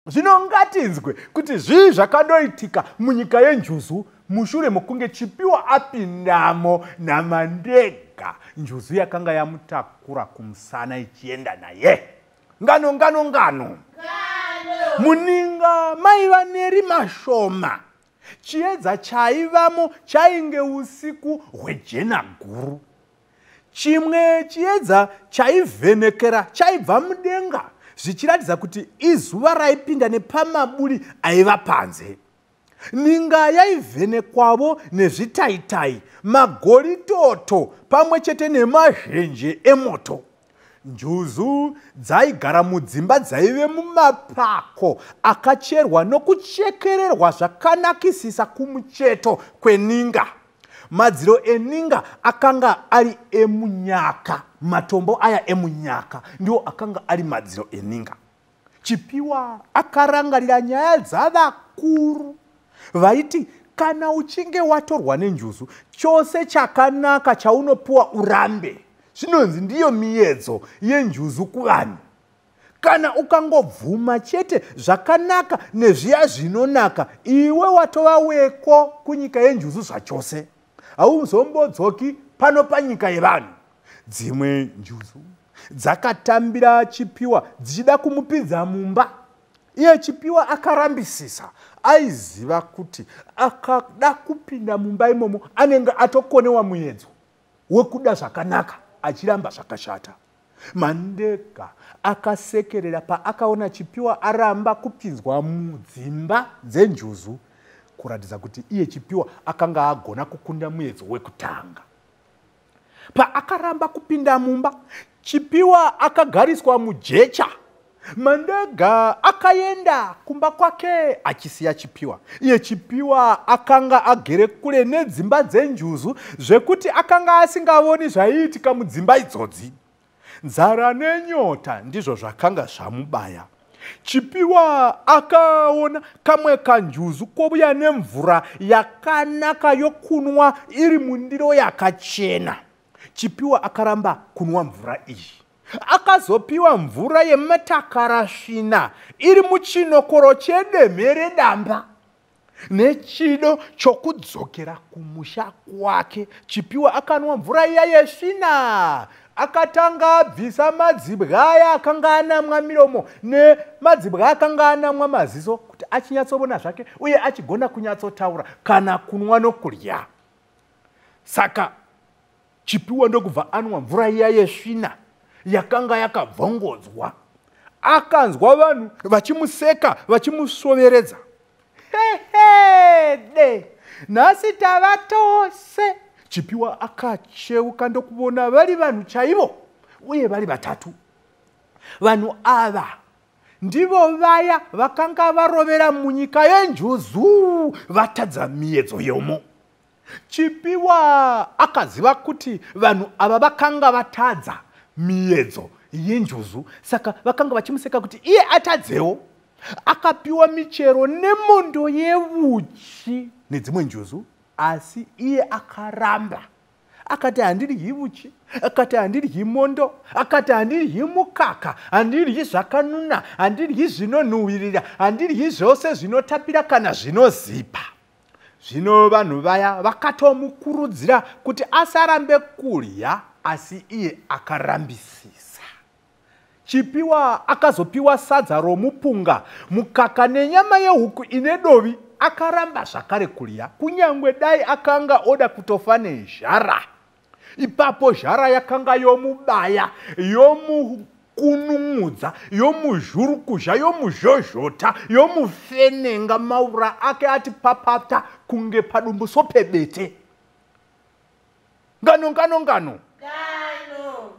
Zvino ngatinzwe kuti zvii zvakandoitika munyika yenjuzu mushure mokunge Chipiwa apindamo naMandega, njuzu yakanga yamutakura kumusana ichienda naye. Ngano, ngano, ngano. Muninga maiva nerima shoma. Chiedza chaivamo chainge usiku hwejena guru. Chimwe chiedza chaivhenekera chaibva mudenga zvichiratidza kuti izuva raipinda nepamaburi aiva panze. Ninga yaivhenekwavo nezvitaitai, magoritoto pamwe chete nemazhenje emoto. Njuzu dzaigara mudzimba dzaive mumapako akacherwa nokuchekererwa zvakanakisisa kumucheto kweninga. Madziro eninga akanga ari emunyaka, matombo aya emunyaka ndiwo akanga ari madziro eninga. Chipiwa akarangarira nyaya dzavakuru vaiti kana uchinge watorwa nenjuzu chose chakanaka chaunopiwa urambe. Zvinonzi ndiyo miyedzo yenjuzu kuvanhu. Kana ukangobvuma chete zvakanaka nezviya zvinonaka, iwe watova weko kunyika yenjuzu zvachose. Hauzombodzoki pano panyika yevanhu. Dzimwe njuzu dzakatambira Chipiwa dzichida kumupinza mumba. Iye Chipiwa akarambisisa. Aiziva kuti akada kupinda mumba imomo anenge atokonewa muedzo wekuda zvakanaka achiramba zvakashata. Mandega akasekerera paakaona Chipiwa aramba kupinzwa mudzimba dzenjuzu, kuratidza kuti iye Chipiwa akanga agona kukunda muedzo wekutanga. Paakaramba kupinda mumba, Chipiwa akagariswa mujecha. Mandega akaenda kumba kwake achisiya Chipiwa. Iye Chipiwa akanga agere kure nedzimba dzenjuzu zvekuti akanga asingavoni zvaiitika mudzimba idzodzi. Nzara nenyota ndizvo zvakanga zvamubaya. Chipiwa akaona kamwe kanjuzu kovuya nemvura yakanaka yokunwa iri mundiro yakachena. Chipiwa akaramba kunwa mvura iyi. Akazopiwa mvura yematakarasvina iri muchinokoro chedemhe redamba. Nechido chokudzokera kumusha kwake, Chipiwa akanwa mvura iya yesvina. Akatanga abvisa madzibwa aya akanga anamwa miromo nemadzibwa akanga anamwa maziso kuti achinyatsovona zvake uye achigona kunyatsotaura kana kunwa nokurya. Saka Chipiwa ndokubva anwa mvura iya yesvina yakanga yakabvongodzwa. Akanzwa vanhu vachimuseka vachimusvoveredza. Hehede, nhasi tava tose. Chipiwa akacheuka ndokuvona vari vanhu chaivo uye vari vatatu. Vanhu ava ndivo vaya vakanga varovera munyika yenjuzu vatadza miyedzo yomo. Chipiwa akaziva kuti vanhu ava vakanga vatadza miyedzo yenjuzu, saka vakanga vachimuseka kuti iye atadzewo. Akapiwa michero nemondo yevuchi nedzimwe njuzu, asi iye akaramba. Akati handiryi vuchi, akati handiryi mondo, akati handiryi mukaka, handiryi zvakanuna, handiryi zvinonhuhwirira, handiryi zvose zvinotapira kana zvinozipa. Zvino vanhu vaya vakatomukurudzira kuti asarambe kurya, asi iye akarambisisa. Chipiwa akazopiwa sadza romupunga, mukaka nenyama yehuku ine dovi, akaramba zvakare kurya, kunyange dai akanga oda kutofa nezhara. Ipapo zhara yakanga yomubaya, yomukunun'udza, yomuzhurukuzha, yomuzhozhota, yomufenenga, maura ake ati papata kunge padumbu sopebete. Ngano, ngano, ngano. Ngano.